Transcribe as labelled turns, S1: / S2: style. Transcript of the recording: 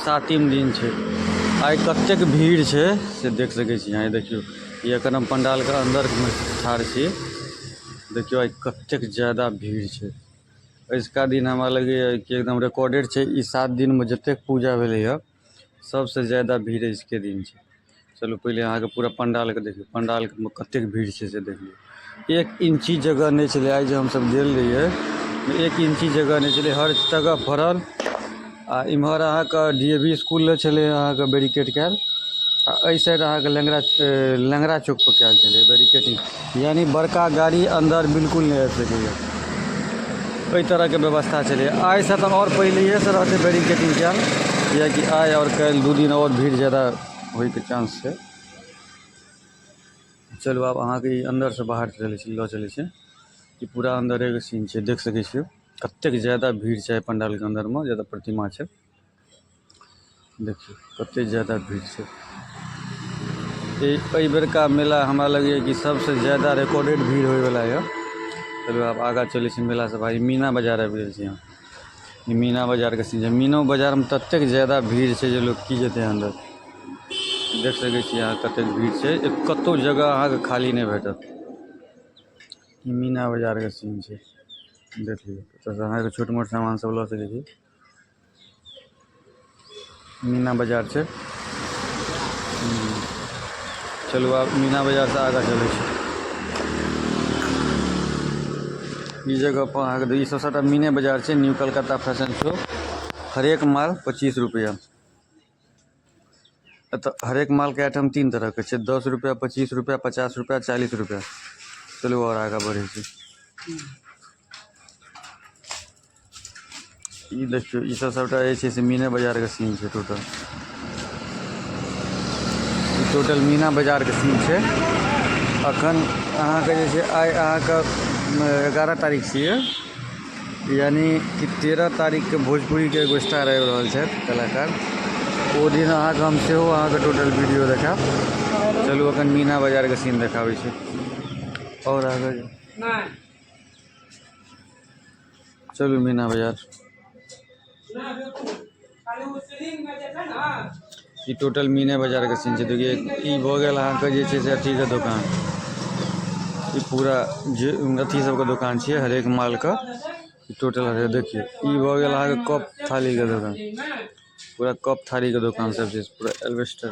S1: सातिम दिन छै। आइ कतेक भीड़ छै से देख सकै छी अहाँ। देखियौ, ई एखन हम पंडालके अन्दरमे ठाढ़ छी। देखियौ, आइ कतेक ज्यादा भीड़ छै। अजुका दिन हमरा लगैए कि एकदम रिकॉर्डेड छै। ई 7 दिनमे जतेक पूजा भेलैए, सबसँ ज्यादा भीड़ अजुके दिन छै। चलू, पहिले अहाँके पूरा पंडालके देखियौ। पंडालमे कतेक भीड़ छै से देखियौ। एक इंची जगह नहि छलै। आइ जे हमसब गेल रहियै, एक इंची जगह नहि छलै, हर जगह भरल। आ इम्हर अहाँके डीएवी स्कूल लग छलै अहाँके बैरिकेड कयल आ एहि साइड अहाँके लेंगरा लेंगरा चौक पर कयल छलै बैरिकेडिंग, यानी बड़का गाड़ी अन्दर बिल्कुल नहि आबि सकैए, एहि तरहके व्यवस्था छलै। आइसँ तऽ आओर पहिलैएसँ रहतै बैरिकेडिंग कयल, किएकि आइ आओर काल्हि 2 दिन आओर भीड़ ज्यादा होइके चांस छै। चलू, आब अहाँके ई अन्दरसँ बाहर चलै छी, लऽ चलै छी। ई पूरा अन्दरेके सीन छै। देख सकै छियै, कतेक ज्यादा भीड़ छै पंडालके अन्दरमे, ज्यादा प्रतिमा छै। देखियौ, कतेक ज्यादा भीड़ छै। एहि बेरका मेला हमरा लगैए कि सबसँ ज्यादा रिकॉर्डेड भीड़ होइवला यऽ। चलू, आब आगाँ चलै छी मेलासँ भाई। मीना बाजार आबि गेल छी यहाँ। ई मीना बाजारके सीन छै। मीनो बाजारमे ततेक ज्यादा भीड़ छै जे लोक की जेतै अन्दर। देख सकै छी अहाँ, कतेक भीड़ छै। कतहु जगह अहाँके खाली नहि भेटत। ई मीना बाजारके सीन छै। देख लियौ, एतऽसँ अहाँके छोट मोट सामान सब लऽ सकै छी। मीना बाजार छै। चलू, आब मीना बाजारसँ आगाँ चलै छी। ई जगह पर अहाँके ई सब सबटा मीने बाजार छै। न्यू कलकत्ता फैशन शो, हरेक माल 25 रुपैआ। एतऽ हरेक मालके आइटम तीन तरहके छै: 10 रुपैआ, 25 रुपैआ, 50 रुपैआ, 40 रुपैआ। चलू, आओर आगाँ बढ़ै छी। ई देखियौ, ई सब सबटा जे छै से मीने बाजारके सीन छै। टोटल ई टोटल मीना बाजारके सीन छै। अखन अहाँके जे छै, आइ अहाँके 11 तारीख छियै, यानी कि 13 तारीखके भोजपुरीके एगो स्टार आबि रहल छथि कलाकार। ओ दिन अहाँके हम सेहो अहाँके टोटल वीडियो देखायब। चलू, अखन मीना बाजारके सीन देखाबै छी। आओर आगाँ चलू, मीना बाजार। ई टोटल मीने बाजारके सीन छै। देखियौ, ई भऽ गेल अहाँके जे छै से अथीके दोकान। ई पूरा जे अथी सबके दोकान छियै, हरेक मालके ई टोटल हरेक। देखियौ, ई भऽ गेल अहाँके कप थालीके दोकान। पूरा कप थालीके दोकान सब छै, पूरा एल्बेस्टर।